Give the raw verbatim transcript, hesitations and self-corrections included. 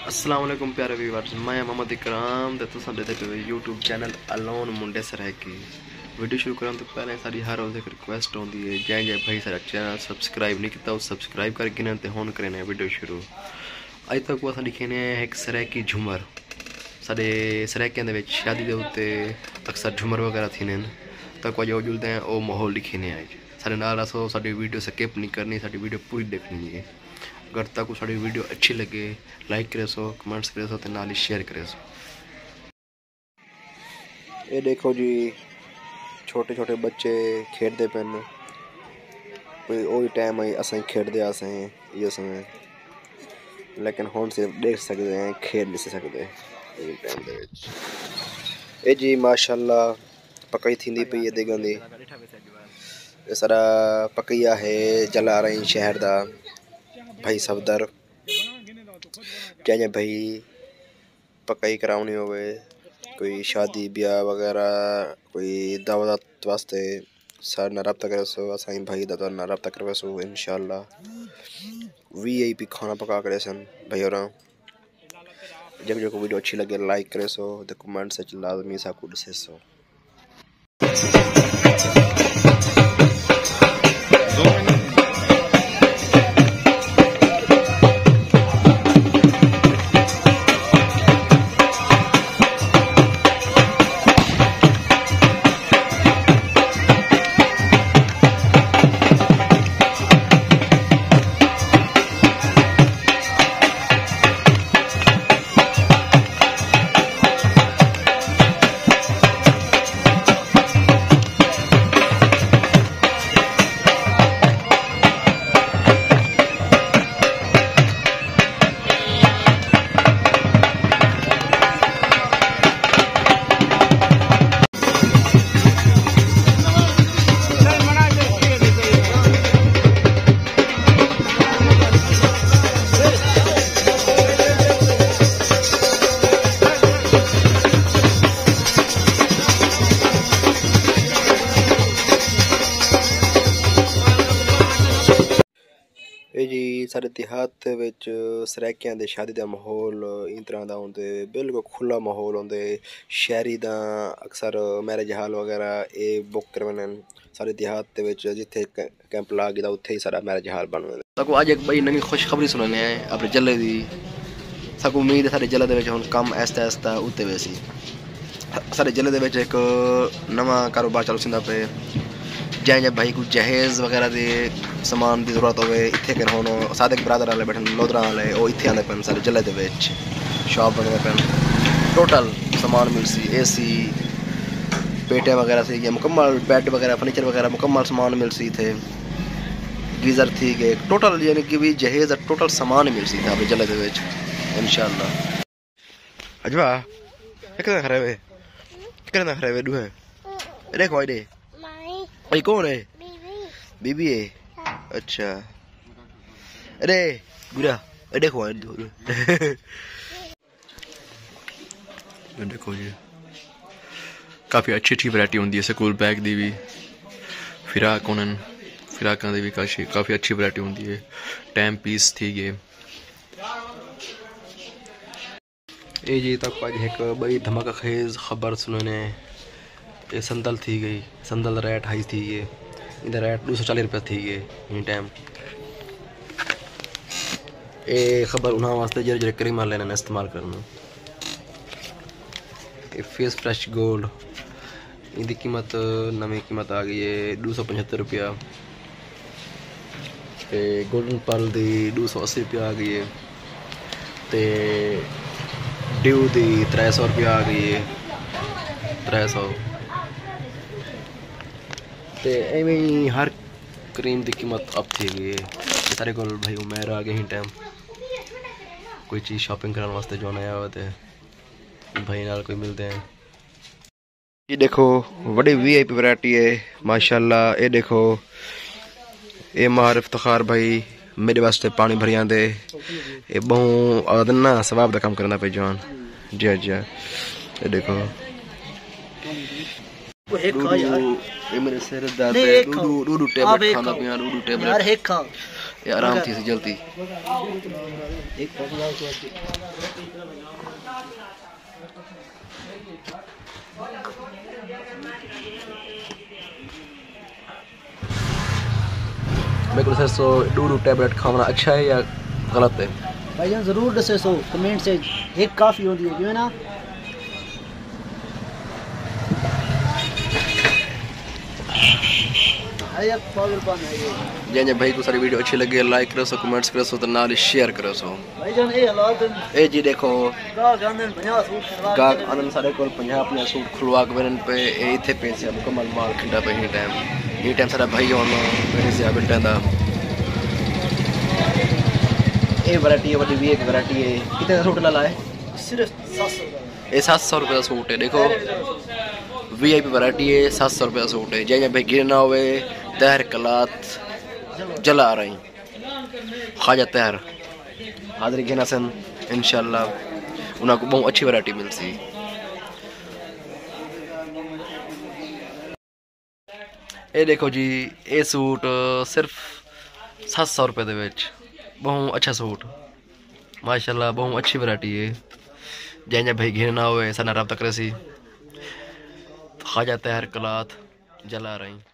السلام علیکم پیارے ویورز، میں محمد اکرام تے تساں ݙیہدے پئے ہو یوٹیوب چینل الون منڈے سرائیکی۔ ویڈیو شروع کرݨ توں پہلے ساݙی ہر روز ہک ریکویسٹ ہوندی ہے، جیں جیں بھائی ساݙا چینل سبسکرائب نہیں کیتا، او سبسکرائب کر گھنن تے ہݨ کریندے ہیں ویڈیو شروع۔ اڄ تہاکوں اساں ݙکھیندے ہیں ہک سرائیکی جھمر۔ ساݙے سرائیکیاں دے وچ شادی دے اتے اکثر جھمر وغیرہ تھیندے ہن، تہاکوں اڄ او ڄلدے ہیں، او ماحول ݙکھیندے ہیں۔ اڄ ساݙے نال رہسو، ساݙی ویڈیو سکپ نہیں کرݨی، ساݙی ویڈیو پوری ݙیکھݨی ہے۔ اگر تہاکوں ساݙی ویڈیو اچھی لڳے، لائک کریسو، کمنٹس کریسو تے نال ہی شیئر کریسو۔ اے ݙیکھو جی، چھوٹے چھوٹے ٻچے کھیݙدے پئن۔ کوئی اوہی ٹائم ہئی، اساں کھیݙدے ہاسے، ایہو سمے۔ لیکن ہݨ صرف ݙیکھ سڳدے ہیں، کھیݙ نہیں سڳدے ایہو ٹائم دے وچ۔ اے جی ماشاءاللہ پکائی تھیندی پئی ہے دیڳاں دی۔ اے سارا پکیا ہے جلارائیں شہر دا بھائی صفدر۔ جیں جیں بھائی پکائی کراوݨی ہووے، کوئی شادی بیاہ وغیرہ، کوئی دعوت واسطے، ساݙے نال رابطہ کریسو، اساں بھائی دا تہاݙے نال رابطہ کرویسوں انشاءاللہ۔ وی آئی پی کھانا پکا کریسن بھائی ہوراں۔ جیکوں جیکوں ویڈیو اچھی لڳے لائک کریسو تے کمنٹس وچ لازمی ساکوں ݙسیسو۔ اے جی، ساݙے دیہات دے وچ سرائیکیاں دے شادی دا ماحول ایں طرح دا ہوندے، بالکل کھلا ماحول ہوندے۔ شہری دا اکثر میرج ہال وغیرہ اے بک کرویندن۔ ساݙے دیہات دے وچ جتھے ک-، کیمپ لا گھدا، اتھے ہی ساݙا میرج ہال بݨ ویندے۔ تہاکوں اڄ ہک ٻئی نویں خوشخبری سݨانے ہیں اپݨے ضلع دی۔ ساکوں امید ہے ساݙے ضلع دے وچ ہݨ کم آہستہ آہستہ اتے ویسی۔ ساݙے ضلع دے وچ ہک نواں کاروبار چالو تھیندا پئے۔ جیں جیں بھائی کوں جہیز وغیرہ دے سامان دی ضرورت ہووے، اتھے کن ہݨ صادق برادر والے ٻیٹھن لودھراں والے، او اتھے آندے پئن ساݙے ضلع دے وچ شاپ بݨیندے پئن۔ ٹوٹل سامان ملسی، اے سی، پیٹیاں وغیرہ تھی ڳیاں، مکمل بیڈ وغیرہ، فرنیچر وغیرہ، مکمل سامان ملسی اتھے۔ گیزر تھی ڳئے، ٹوٹل یعنی کہ وی جہیز دا ٹوٹل سامان ہی ملسی اتھے اپݨے ضلع دے وچ انشاءاللہ۔ اجوا، ہک دا کھڑے وے، ہک دا کھڑے وے ݙوہیں۔ اے ݙیکھو، اے ݙے۔ مائی۔ اے کون ہے؟ بی بی۔ بی بی ہے؟ ہاں۔ اچھا۔ اے ݙے، گرا، اے ݙیکھو، اے ݙو۔ اے ݙیکھو جی، کافی اچھی اچھی ورائٹی ہوندی ہے سکول بیگ دی وی، فراق ہونن، فراقاں دی وی کاشی، کافی اچھی ورائٹی ہوندی ہے۔ ٹائم پیس تھی ڳئے۔ اے جی تہاکوں اڄ ہک ٻئی دھماکہ خیز خبر سݨانے۔ اے صندل تھی ڳئی، صندل ریٹ ہائی تھی ڳئے، ایندا ریٹ ݙو سو چالیہہ روپے تھی ڳئے ایں ٹائم۔ اے خبر انہاں واسطے جیڑھے جیڑھے کریم والے نے استعمال کرݨا۔ اے فیس فریش گولڈ، ایندی قیمت، نویں قیمت آ ڳئی ہے ݙو سو پنجھتر روپیہ۔ تے گولڈن پرل دی ݙو سو اسی روپیہ آ ڳئی ہے، تے ڈیو دی ترے سو روپیہ آ ڳئی ہے، ترے سو۔ تے ایویں ہی ہر کریم دی قیمت اپ تھی ڳئی ہے۔ ساݙے کول بھائی عمیر آ ڳئے ہیں ٹائم، کوئی چیز شاپنگ کرݨ واسطے جو نیا ہووے تے بھائی نال کوئی ملدے ہیں۔ اے ݙیکھو، وݙی وی آئی پی ورائٹی ہے ماشاءاللہ۔ اے ݙیکھو، اے معرف افتخار بھائی میݙے واسطے پاݨی بھری آندے۔ اے ٻہوں آدن نا ثواب دا کم کریندا پئے جوان۔ جی ہاں، جی ہاں۔ اے ݙیکھو۔ ݙو ݙو، اے میݙے سر درد ہے۔ ݙو ݙو، ݙو ݙو ٹیبلٹ کھاندا پیاں، ݙو ݙو ٹیبلٹ۔ اے آرام تھیسی جلدی۔ میکوں ݙسیسو، ݙو ݙو ٹیبلٹ کھاوݨا اچھا ہے یا غلط ہے؟ بھائی جان، ضرور ݙسیسو کمنٹس وچ، ہک کافی ہوندی ہے، جیویں نا۔ جے جے بھائی کوں ساݙی ویڈیو اچھی لڳے، لائک کریسو، کمنٹس کریسو تے نال ہی شیئر کریسو۔ بھائی جان، اے حالات ہن۔ اے جی ݙیکھو، گاہک آندن پنجاہ سوٹ کھلوا کے، گاہک آندن ساݙے کول پنجاہ پنجاہ سوٹ کھلوا کے ونڄن پئے۔ اے اتھے پئے سے مکمل مال کھنڈا پئے۔ ہی ٹائم، ہی ٹائم ساݙا بھائی آن پئے سے بلٹاں دا۔ اے ورائٹی ہے، وݙی وی آئی پی ورائٹی ہے۔ کتنے دا سوٹ لالا ہے؟ صرف ست سو روپے۔ اے ست سو روپے دا سوٹ ہے۔ ݙیکھو، وی آئی پی ورائٹی ہے، ست سو روپے دا سوٹ ہے۔ جے جے بھائی گھنݨا ہووے، طاہر کلاتھ، جلا رہی۔ خواجہ طاہر حاضری گھن آسن، انشاءاللہ انہاں کوں ٻہوں اچھی ورائٹی ملسی۔ اے ݙیکھو جی، اے سوٹ صرف ست سو روپے دے وچ، ٻہوں اچھا سوٹ، ماشاءاللہ ٻہوں اچھی ورائٹی ہے۔ جے جے بھائی گھنݨا ہووے، ساݙے نال رابطہ کریسی۔ خواجہ طاہر کلاتھ، جلا رہی۔